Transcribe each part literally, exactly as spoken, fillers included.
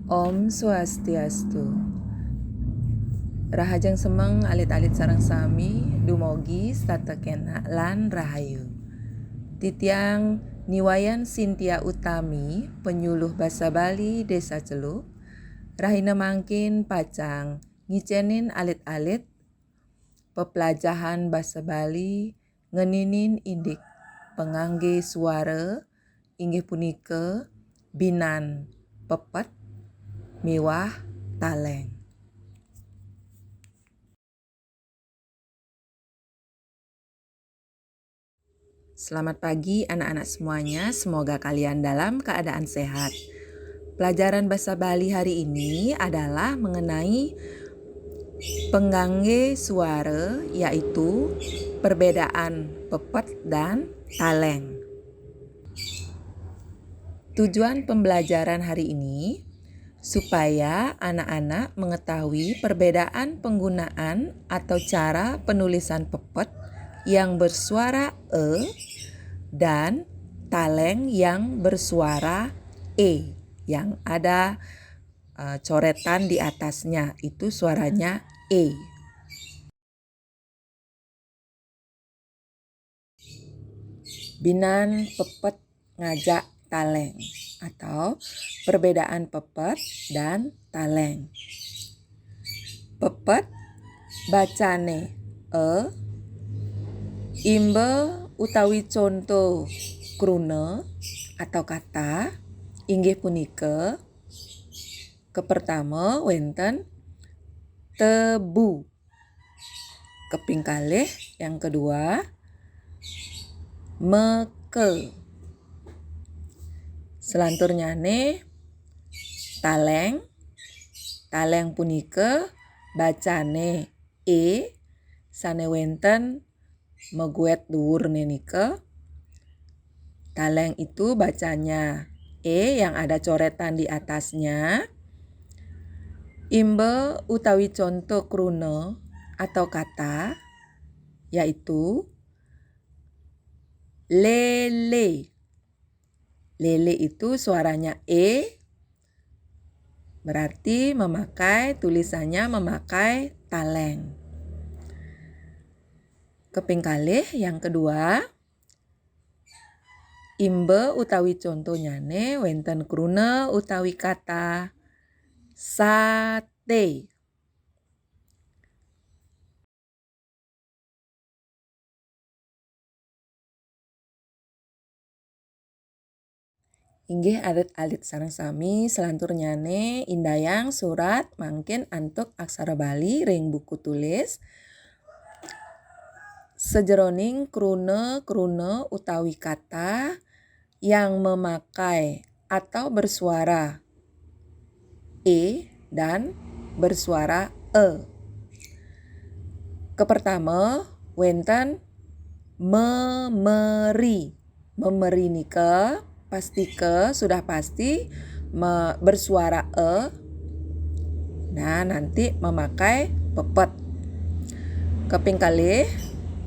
Om Swastiastu. Rahajeng semeng alit-alit sareng sami, dumogi setata kenak lan rahayu. Titiang Niwayan Sintia Utami, penyuluh basa Bali Desa Celuk, rahina mangkin pacang ngicenin alit-alit peplajahan basa Bali ngeninin indik pangangge suara, inggih punika binan pepet miwah taleng. Selamat pagi anak-anak semuanya, semoga kalian dalam keadaan sehat. Pelajaran bahasa Bali hari ini adalah mengenai pengangge suara, yaitu perbedaan pepet dan taleng. Tujuan pembelajaran hari ini supaya anak-anak mengetahui perbedaan penggunaan atau cara penulisan pepet yang bersuara e dan taleng yang bersuara e, yang ada eh, coretan di atasnya, itu suaranya e. Binan pepet ngajak taleng atau perbedaan pepet dan taleng. Pepet bacane e, imba utawi conto kruna atau kata inggih punika, kepertama wenten tebu. Keping kalih, yang kedua, meke. Selanturnyane taleng. Taleng punika bacane e sane wenten meguet duurne nika. Taleng itu bacanya e yang ada coretan di atasnya. Imba utawi conto kruna atau kata, yaitu lele. Lele itu suaranya e, berarti memakai, tulisannya memakai taleng. Keping kalih, yang kedua, imba utawi contonyane wenten kruna utawi kata sate. Inggih alit-alit sareng sami, selanturnyane indayang surat mangkin antuk aksara Bali ring buku tulis. Sajeroning kruna-kruna utawi kata yang memakai atau bersuara e dan bersuara e. Kepertama, wenten memeri. Memeri nika pastika, sudah pasti me-, bersuara e. Nah, nanti memakai pepet. Keping kalih,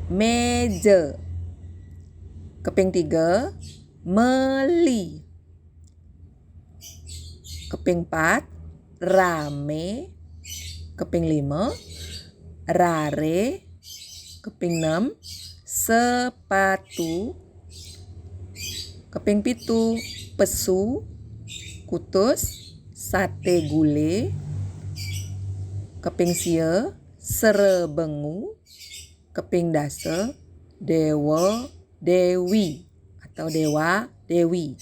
meja. Keping tiga, meli. Keping pat, rame. Keping lima, rare. Keping enam, sepatu. Keping pitu, pesu, kutus, sate gule. Keping sia, serebengu. Keping dasa, dewa, dewi atau dewa, dewi.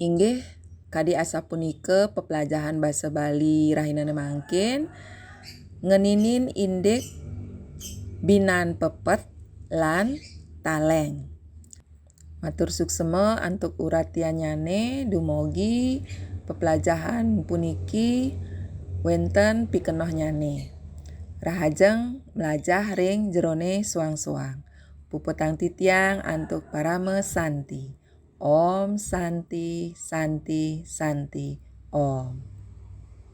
Inggih, kadi asapunika peplajahan basa Bali rahinane mangkin, ngeninin indik binan pepet lan taleng. Matur suksema antuk uratiannyane, dumugi peplajahan puniki wenten pikenohnyane. Rahajeng mlajah ring jerone suang-suang. Puputang titiang antuk parama santi. Om Santi, Santi, Santi, Om.